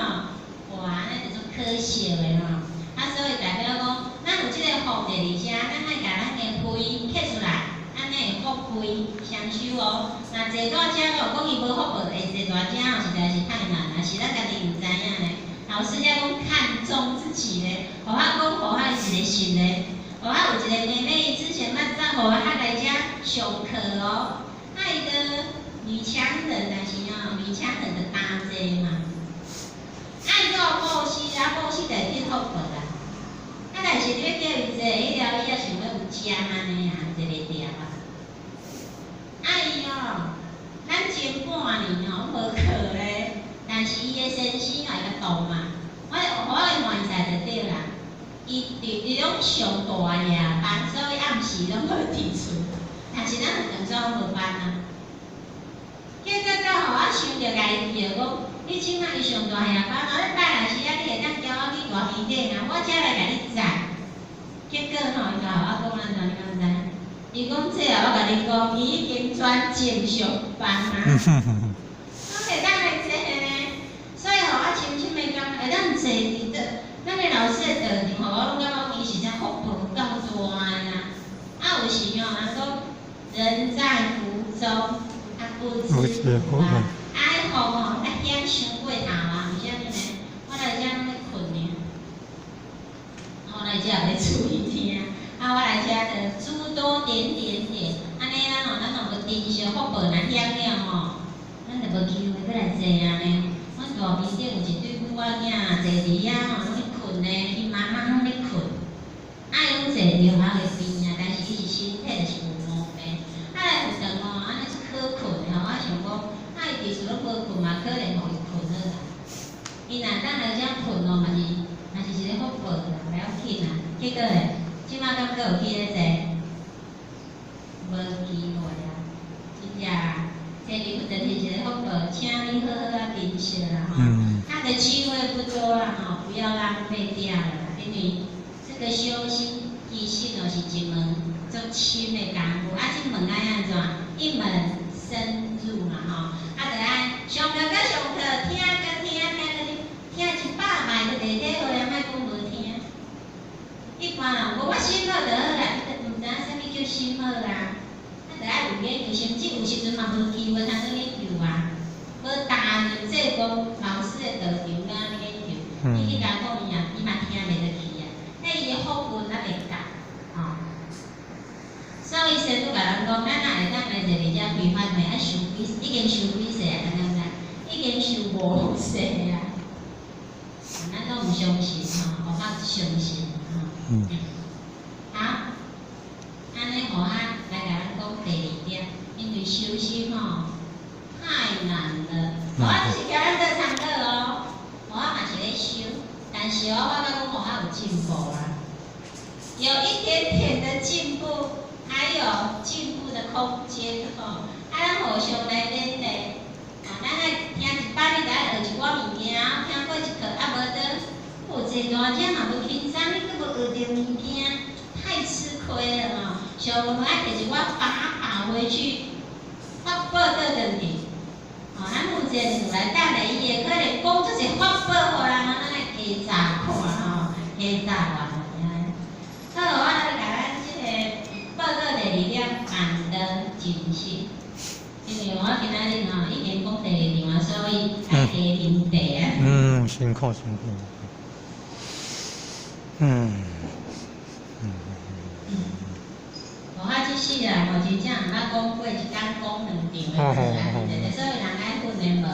哇，按呢就足可惜的吼。啊，所以代表講，咱有這个福在佇遮，咱愛共咱的慧刻出來，按呢會福慧雙收哦。若坐大遮哦，講伊無福報，會坐大遮哦，實在是太難啦，是咱家己毋知影呢。老師才講看重自己咧，予我講予我一個信咧，予我有一個妹妹，伊之前捌走予我來遮上課哦。啊，伊個女強人，但是哦，女強人就擔濟嘛。啊，伊做布施啊，布施就會得福報啦。啊，但是你欲叫伊坐，彼了伊也想欲有食按呢啊，坐袂牢啊。啊，伊哦，咱前半年哦無課咧，但是伊的先生會共動嘛，我會換勢就對啦。伊佇攏上大夜班，所以暗時攏無佇厝，但是咱有兩組無班啊。結果到予我想著共伊叫講，你這擺伊上大夜班，啊，你拜六時啊，你會當交我去大墘頂啊，我才來共你載。結果吼，伊就予我講按怎，你敢知？伊講這啊，我共你講，伊已經轉正常班啊，攏會當來坐呢。所以吼，我深深的感覺，會當坐佇倒，咱的老師的道場吼，我攏感覺伊實在福報夠大的啦。啊，有時吼，人講人在福中，啊不知福啊。啊，彼福吼，較險傷過頭啊，為啥物呢？我來遮攏咧睏爾，我來遮咧注意聽，啊，我來遮就諸多點點點，按呢咱吼，咱若無珍惜福報，若險了吼，咱就無機會閣來坐啊呢。阮大墘頂有一對母仔囝坐佇遐吼，攏咧睏呢，伊媽媽攏咧睏，啊，伊攏坐佇學的邊啊，但是伊是身體就是有毛病，啊來有頓吼，按呢足好睏的吼，我想講，啊伊佇厝攏無睏嘛，可能予伊睏好啦。伊若當來遮睏哦，嘛是一個福報啦，袂要緊啦。結果咧，這擺敢閣有去咧坐？無機會啊，真正啊，這裡不就是一個福報，請你好好仔珍惜啦吼。他的機會不多啦吼，不要浪費掉了啦，因為這個修心其實哦是一門足深的功夫，啊，這門愛按怎？一門深入嘛吼，啊，就愛上課閣上課，聽閣聽，聽閣聽，聽100擺閣袂體會啊，莫講無聽。一般人講我心好就好啦，伊就毋知影啥物叫心好啊。啊，就愛有研究，甚至有時陣嘛無機會通去研究啊，無踏入這個老師的道場甲按呢研究，你去共講伊啊，伊嘛聽袂落去啊。彼伊的福分猶未夠，吼。所以師父共咱講，咱若會當來坐佇遮開法會，愛受幾已經受幾世啊？敢知毋知？已經受五世啊！咱攏毋相信吼，無法相信吼。好，按呢予我來共咱講第二點，因為修心吼太難了。我只是共咱做參考哦，我嘛是咧修，但是我感覺講我有進步啦，有一點點的進步，還有進步的空間吼。啊，咱互相來勉勵，啊，咱愛聽一擺，你著愛學一寡物件，聽過一課啊，無得，有坐大遮嘛無輕鬆，你閣無學著物件，太吃虧了吼。上無愛提一寡法寶回去，法寶倒轉去。吼，咱負責就來等下伊會可能講足濟法寶予人啊，咱愛加查看吼，加查看按呢。好，我來共咱這個報告第二點，煩惱靜心。因為我今仔日吼已經講第二場啊，所以愛加啉茶啊。嗯，辛苦辛苦。我這世人吼，真正毋捌講過一工講兩場的，就是所以人愛訓練無？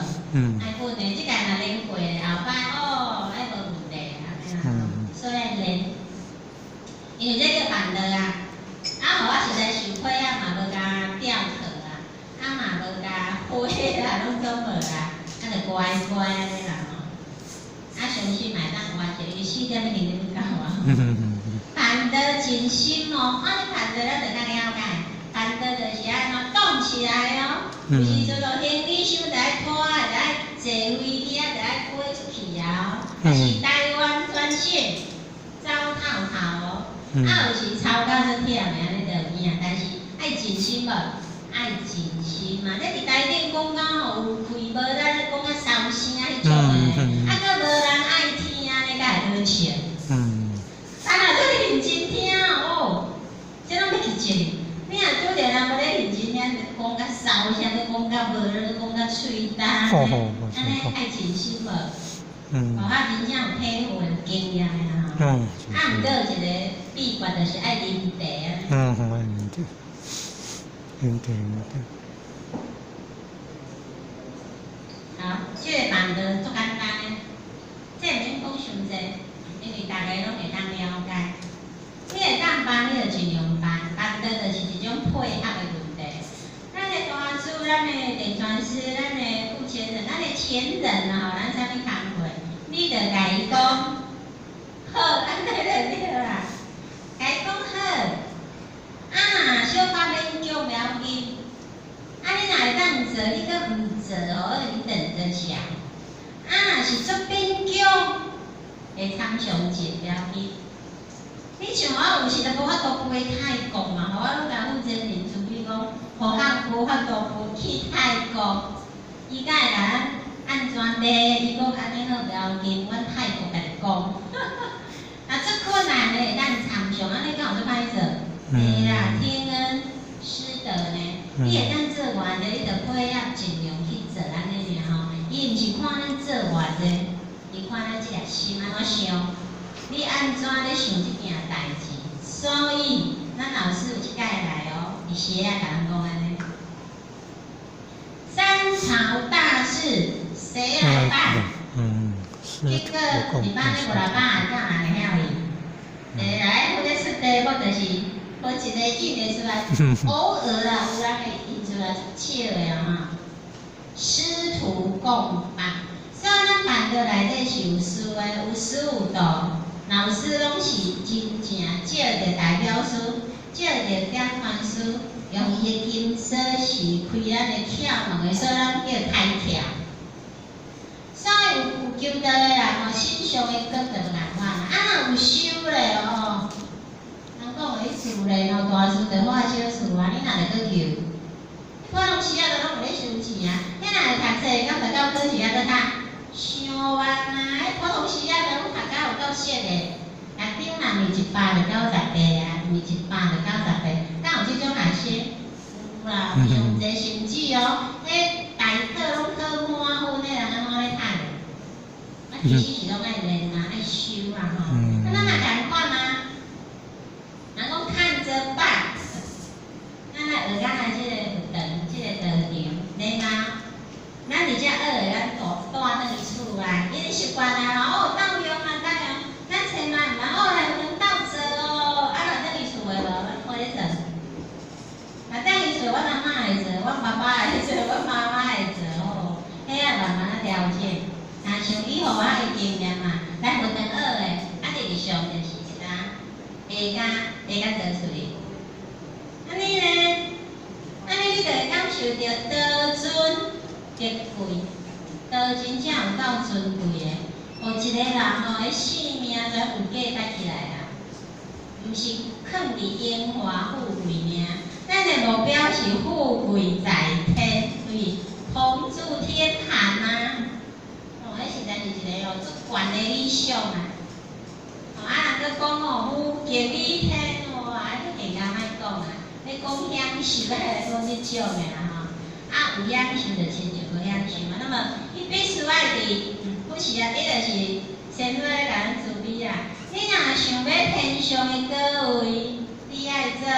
愛訓練，這個若練過，後擺哦，愛無問題啊，所以愛練。因為這叫煩惱啊，啊，予我實在受虧啊，嘛無共吊課啊，啊嘛無共火啦，攏總無啦，啊就乖乖按呢啦吼。啊，相信嘛會當完成，因為4點已經到啊。煩惱靜心哦，啊，你煩惱咱就較了解，煩惱就是按怎動起來哦，有時陣就行李箱就愛拖，就愛坐飛機啊，就愛飛出去啊哦，是台灣專線走透透哦，啊有時操到足忝的按呢就有影，但是愛靜心無？愛靜心嘛，這佇台頂講到吼有氣無力，講啊梢聲彼種的。閣笑。啊，若做認真聽哦，這攏欲去食。你若拄著人無咧認真聽，講甲梢聲，閣講甲無，閣講甲喙焦，按呢愛盡心無？哦，啊，真正有體會有經驗的啦吼。啊，毋過有一個秘訣就是愛啉茶啊。嗯，愛啉茶，啉茶啉茶。好，這個辦道足簡單的，這毋免講傷濟，因為逐个攏會當了解。你會當辦，你就盡量辦，辦道就是一種配合的問題。咱的大師，咱的點傳師，咱的負責人，咱的前人啊吼，咱啥物工課，你就共伊講好，按呢就對啦。共伊講好，啊，若小可勉強袂要緊。啊，你若會當做，你閣毋做吼，你等著笑。啊，若是足勉強，會參詳者袂要緊。你像我有時就無法度飛泰國嘛，吼，我攏共負責人慈悲講，予咱無法度飛去泰國，伊敢會共咱按怎咧？伊講按呢好袂要緊，阮泰國家己講。啊，足困難的會當參詳，按呢敢有足歹做？會啦，天恩師德呢，你會當做偌濟，你就配合盡量去做按呢爾吼。伊毋是看咱做偌濟，伊看咱這粒心按怎想。你按怎咧想這件代誌？所以咱老師有一擺來哦，佇鞋仔共咱講按呢。三朝大事誰來辦？結果一般咧無老板會當人會曉伊，來負責出題目就是無一个印會出來，偶爾啦有人會印出來笑的啊吼。師徒共辦，所以咱辦道內底是有師的，有師有徒。老師攏是真正借著代表師，借著點傳師，用伊的金鎖匙開咱的竅門的，所以咱叫開竅。所以有求道的人吼，身上的光就無仝款啊。啊，若有修咧哦，人講的自然哦，大事就化小事啊。你若會閣求，普通時仔都攏有咧收錢啊。彼若會讀冊，敢著到考試還閣讀？傷慢啊！彼普通時仔都攏讀甲有夠熟的。啊，長人毋是190八啊，毋是198，敢有這種學生？有啦，上濟甚至哦，彼大考攏考滿分的人按怎咧讀？啊，其實是攏愛練啊，愛修啊吼。啊，咱嘛仝款啊。人講看著辦，咱來學咱的這個佛堂，這個道場，然後咱佇遮學的，咱帶轉去厝內，因為習慣啊，哦，鬥用啊，鬥用，咱千萬毋通哦來佛堂鬥做哦，啊，若轉去厝的無，咱看咧做。若轉去厝，阮阿嬤會做，阮爸爸會做，阮媽媽會做哦，彼仔慢慢仔調整。若像以予我的經驗嘛，來佛堂學的，啊，日常就是一呾會甲做出去。按呢呢，按呢你就會感受著道尊德貴，道真正有夠尊貴的。予一個人吼，彼性命全有價值起來啦，毋是囥佇榮華富貴爾。咱的目標是富貴在天，對，同住天堂啊！哦，彼實在是一個哦足懸的理想啊！哦，啊，人閣講哦，無極理天哦，啊，你更加莫講啊！你講享受，愛來講這種的啦吼。啊，有享受就親像無享受啊。那麼，伊必須愛佇，不是啊，伊就是先母咧共咱慈悲啊。你若想欲天上的果位，你愛做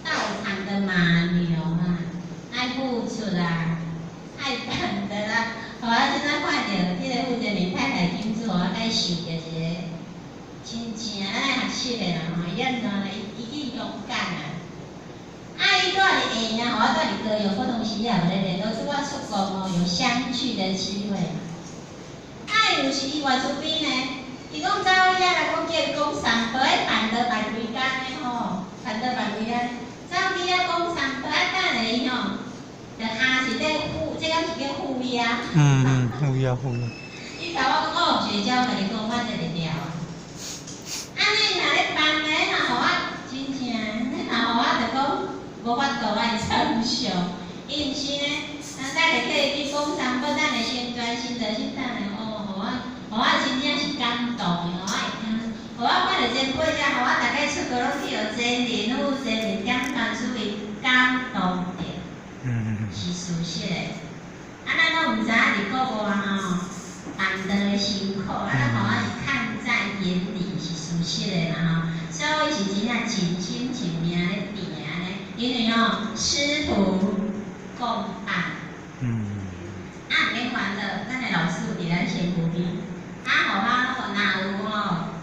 道場的馬牛啊，愛付出啊，愛辦的啦。予我這擺看著這個負責人太太金主，予我感受著一個真正咱愛學習的人吼，伊按怎呢？伊去勇敢啊！啊，伊住佇下營，予我住佇高雄，普通時也無咧聯絡，拄仔出國吼，有相聚的機會嘛。啊，伊有時伊偌慈悲呢？伊講走去遐來講叫伊講三寶，彼辦道辦規工的吼，辦道辦規工，走去遐講三寶，啊，等下伊吼，就跤是咧負，這敢是叫負壓？嗯嗯，負壓負壓。伊共我講哦，絕交，共你講，我就會了啊。按呢若咧辦的，若予我真正，你若予我就講無法度愛參詳。伊毋是呢，啊，等下叫伊去講三寶，等下先專心就去等下哦，予我真正。前輩遮，予我逐擺出國攏去予真人有真人點傳所以感動著，是事實的。啊，咱攏毋知影佇國外吼，辦道的辛苦，啊，咱予我是看在眼裡，是事實的嘛吼。所以是真正盡心盡命咧拼咧，因為吼師徒共伴。啊，毋免煩惱，咱的老師有佇咱身軀邊，啊，予我吼若有吼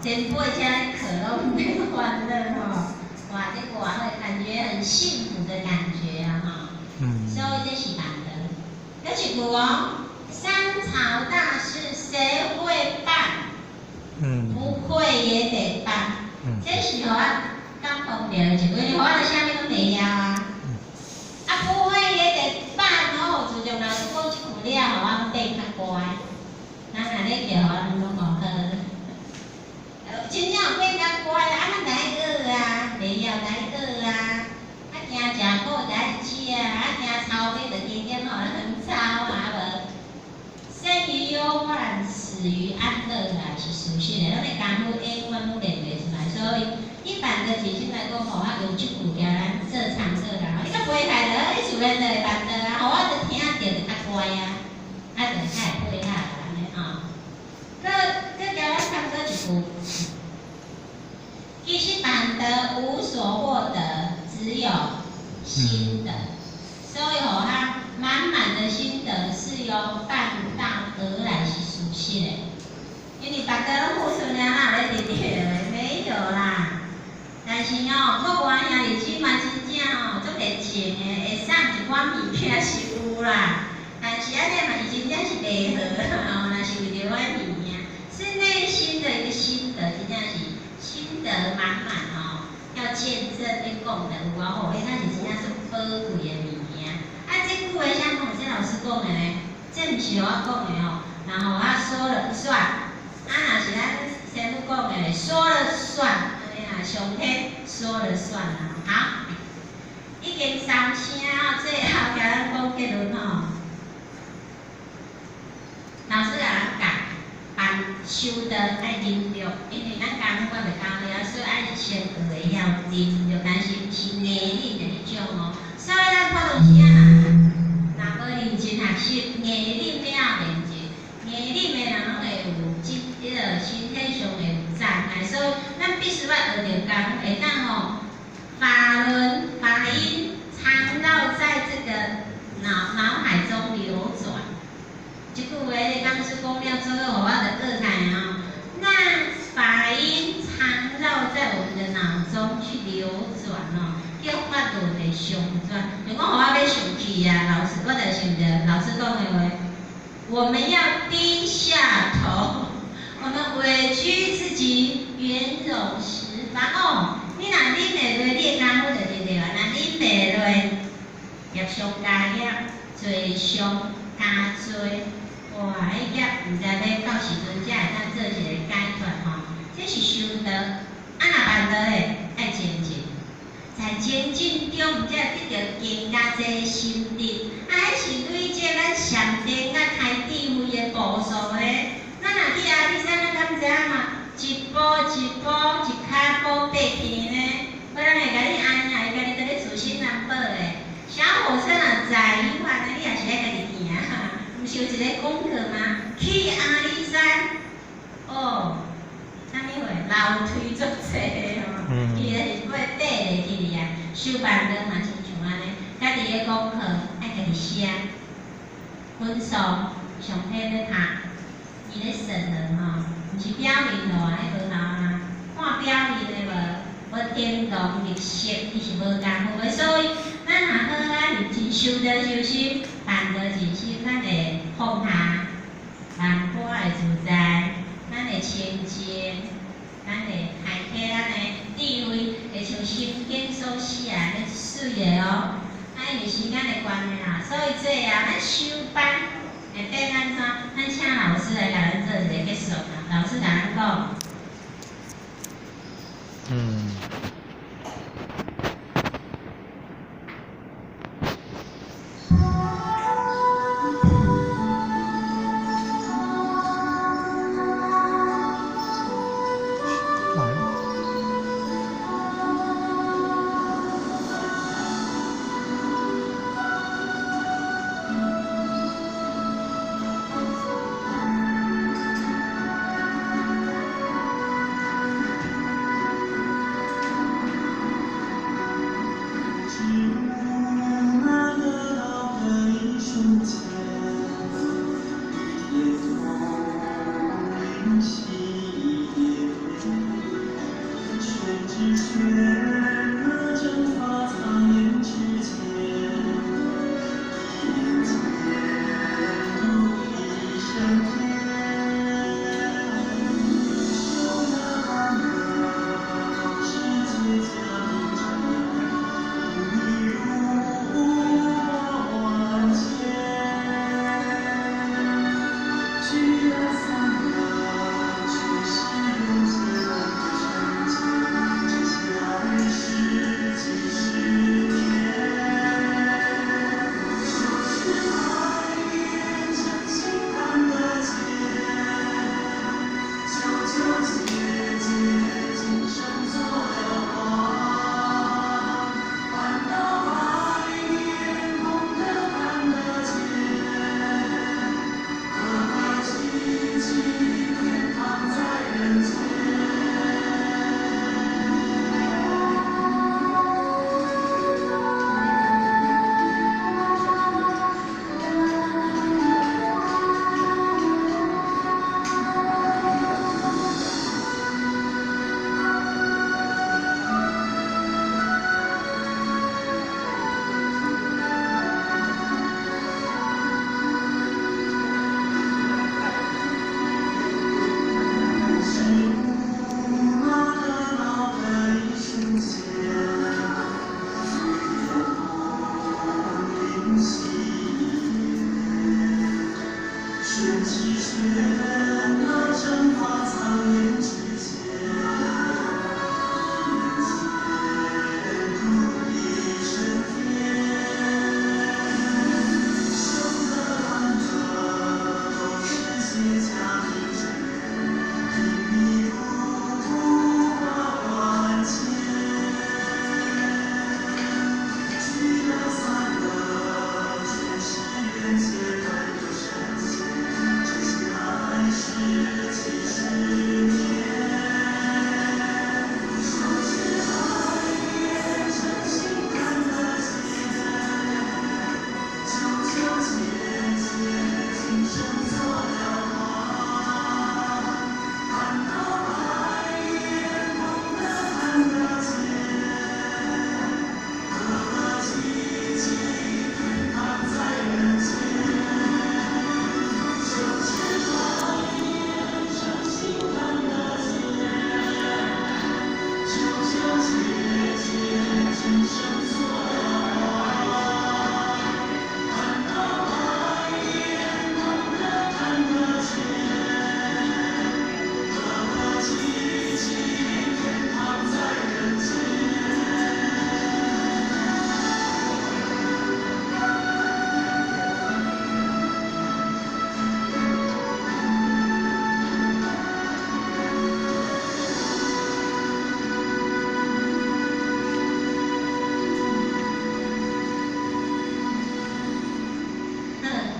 前輩遮咧課攏毋免煩惱吼，哇，這偌好，感覺很幸福的感覺啊吼。所以這是辦道。閣一句哦，三朝大事誰會辦？不會也得辦。這是予我感動著的一句，予我就啥物攏袂曉啊。啊，不會也得辦哦。自從老師講這句了後，我攏變較乖。人若咧叫我，攏講好。真正有變較乖啦，啊，咱來學啊，袂曉來學啊。啊，驚食苦就愛食，啊，驚臭尾就加減予人臭啊，無。生於憂患，死於安樂啊，是事實的。咱的功夫永遠攏練袂出來，所以一般的解經來講吼，我用這句共咱做參考啦。你較背起來就好，你自然就會辦道啊。予我就聽著就較乖啊，啊，就較會配合按呢吼。閣閣共咱參考一句，其實辦道無所獲得，只有心得。所以吼，他滿滿的心得是由辦道而來，是事實的。因為別家攏付出爾，哪有咧得著的？沒有啦。但是吼，國外兄弟姊妹真正吼足熱情的，會送一寡物件是有啦。但是按呢嘛是真正是袂好吼，若是為著阮物件，是內心的一個心得，真正是心得滿滿吼。要見證咧講的有啊吼，彼那是真正足寶貴的物件。啊，這句話啥講？這老師講的呢？這毋是我講的吼，然後我說了不算。啊，若是咱師母講的，說了算，按呢啦，上天說了算啦。好，已經三聲哦，最後共咱講結論吼。老師共咱教，辦修道愛忍辱，因為咱功夫還袂到遐，所以愛先學會曉忍辱，但是毋是硬忍的彼種哦。所以咱普通時仔若無認真學習，硬忍了後認真，硬忍的人攏會有這彼個身體上會有障礙，所以咱必須愛學著功夫，會當吼法輪法音纏繞在這個腦海中流轉。這句話你當初講了之後，我就學起來吼。那法音纏繞在我們的腦中去流轉哦，叫法輪的相轉。就講予我欲生氣啊，老師，我就想著老師講的話，我們要低下頭，我們委屈自己，圓融十方哦。你若忍會落，你的功夫就得了；若忍袂落，業上加業，罪上加罪。哇！彼業毋知欲到時陣才會當做一個解脫吼。這是修道，啊若辦道咧，愛精進，在精進中，才會得著更加濟心得。啊，彼是累積咱禪定佮開智慧的步數咧。咱若去阿里山，咱敢知影嘛？一步一步，一跤步爬去呢。無人會共你按啊，伊家己佇咧自身難保的。小火車若載伊話呢，你也是愛家己行。毋是有一個廣告嗎？去阿里山，哦，啥物貨？樓梯足濟吼，伊就是爬爬落去哩啊。修辦道嘛親像按呢，家己的功課愛家己寫，分數上體咧讀，伊咧審核吼，毋是表面落啊，彼無效啊。看表面的無，無天堂綠色，伊是無功夫的。所以咱若好啊認真修道修心，辦道靜心，咱會放下萬般的自在，咱會清淨，咱會開啟咱的智慧，會像心經所寫的按呢媠的哦。啊，因為時間的關係啦，所以最後咱收班會變按怎？咱請老師來共咱做一個結束啦。老師共咱講。來。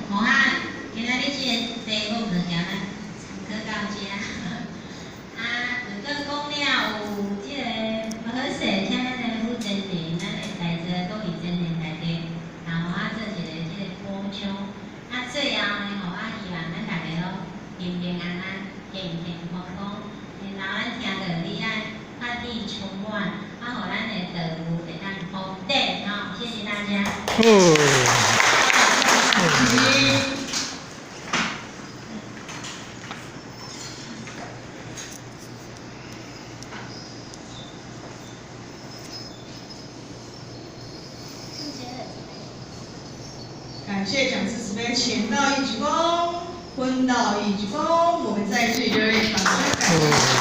好，啊，今仔日這个題目就共咱參考到遮。啊，如果講了有這个無好勢，請咱的負責人，咱的大座各位真人內底，然後啊做一个這个補充。啊，最後呢，吼，啊，希望咱逐家攏平平安安、健健康康，然後咱聽著你愛法力充滿，啊，予咱的道路會當豐展，吼，謝謝大家。哦。感謝講師慈悲，前道一鞠躬，昏道一鞠躬，我們再次熱烈掌聲感謝。